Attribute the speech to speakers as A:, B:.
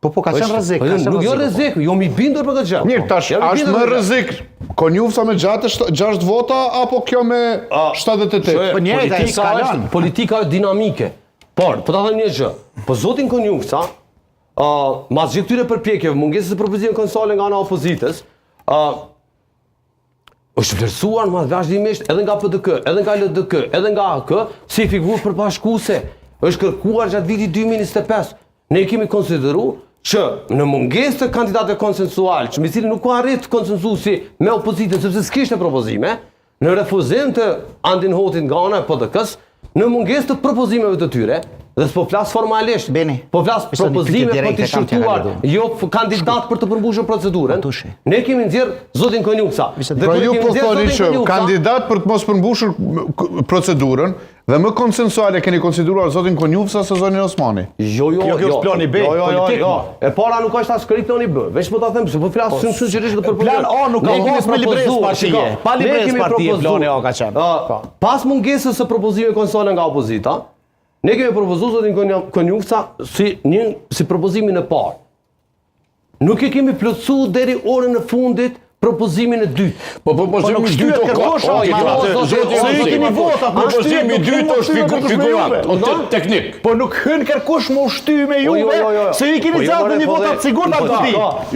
A: Po po ka qenë rrezik,
B: Po,
A: ka qenë
B: nuk jo
A: rrezik.
B: rrezik, jom i bindur për këtë gjë.
C: Mirë, tash,
B: Jam i
C: a është
B: bindur
C: më
B: për këtë gjë.
C: rrezik Konjufca me 6 vota apo kjo me 78?
A: Po njëjta,
B: Politika
A: s'ka
B: është,
A: lënë.
B: politika është dinamike. Por, po ta them një gjë. Po zotin Konjufca, ë mas gjithë këtyre përpjekjeve, mungesës së propozimeve konsensuale nga ana e opozitës, ë është vlerësuar më vazhdimisht edhe nga PDK, edhe nga LDK, edhe nga AAK, si figurë përbashkuese. Është kërkuar gjatë vitit 2025. Ne kemi konsideru që në mungesë të kandidatëve konsensual, që me cilin nuk u arrit konsensusi me opozitën sepse s'kishte propozime, në refuzim të Andin Hotit nga ana e PDK-s, në mungesë të propozimeve të tyre, dhe s'po flas formalisht,
A: Beni,
B: po flas
A: ishte një
B: propozime
A: pyetje
B: për të
A: direkte, kam t'ja
B: shqyrtuar,
A: kalu.
B: jo f- kandidat për të përmbushur procedurën.
A: Po, tushi.
B: Ne kemi nxjerr zotin Konjufca. Dhe
C: Pra
B: kur
C: ju
B: kemi
C: po
B: nxjerr
C: thoni
B: zotin
C: që
B: Konjufca-
C: kandidat për të mos përmbushur procedurën dhe më konsensuale keni konsideruar zotin Konjufca se zotin Osmani.
B: Jo, jo,
D: Jo, kjo është plani B,
B: Jo, jo, jo,
D: politik,
B: jo.
D: mo.
B: E para nuk është as krejt plani B. Veç po ta them se po flas po, sinqerisht dhe për
D: Plan A nuk ka
B: Ne kemi
D: pas me librez
B: propozuar,
D: partie.
B: shiko,
D: Pa
B: ne
D: librez
B: kemi
D: partie,
B: propozuar,
D: plani A ka qenë.
B: ë,
D: Po.
B: Pas mungesës së propozimeve konsensuale nga opozita, ne kemi propozuar zotin Konja- Konjufca si një si propozimin e parë. Nuk e kemi plotësuar deri orën e fundit propozimin e dytë.
E: Po propozimi
D: nuk
E: i
D: shtyhet
E: dytë o
D: kërkush,
E: ka.
D: o,
E: o,
D: ma,
E: zoti,
B: zoti,
E: zoti,
B: se
E: zoti,
B: i
D: keni vota, po
E: Propozimi i
D: shtyhet,
E: dytë
D: nuk
E: është
D: keni
E: figu-
D: vota,
E: figurant,
D: me
E: o te- teknik.
D: Po nuk hyn kërkush më u shty me
B: Po, jo,
D: juve,
B: jo, jo.
D: se i keni
B: Po, jo,
D: 61
B: more, po
D: vota
B: dhe-
D: të sigurt
B: po,
D: atë ditë.
B: ka.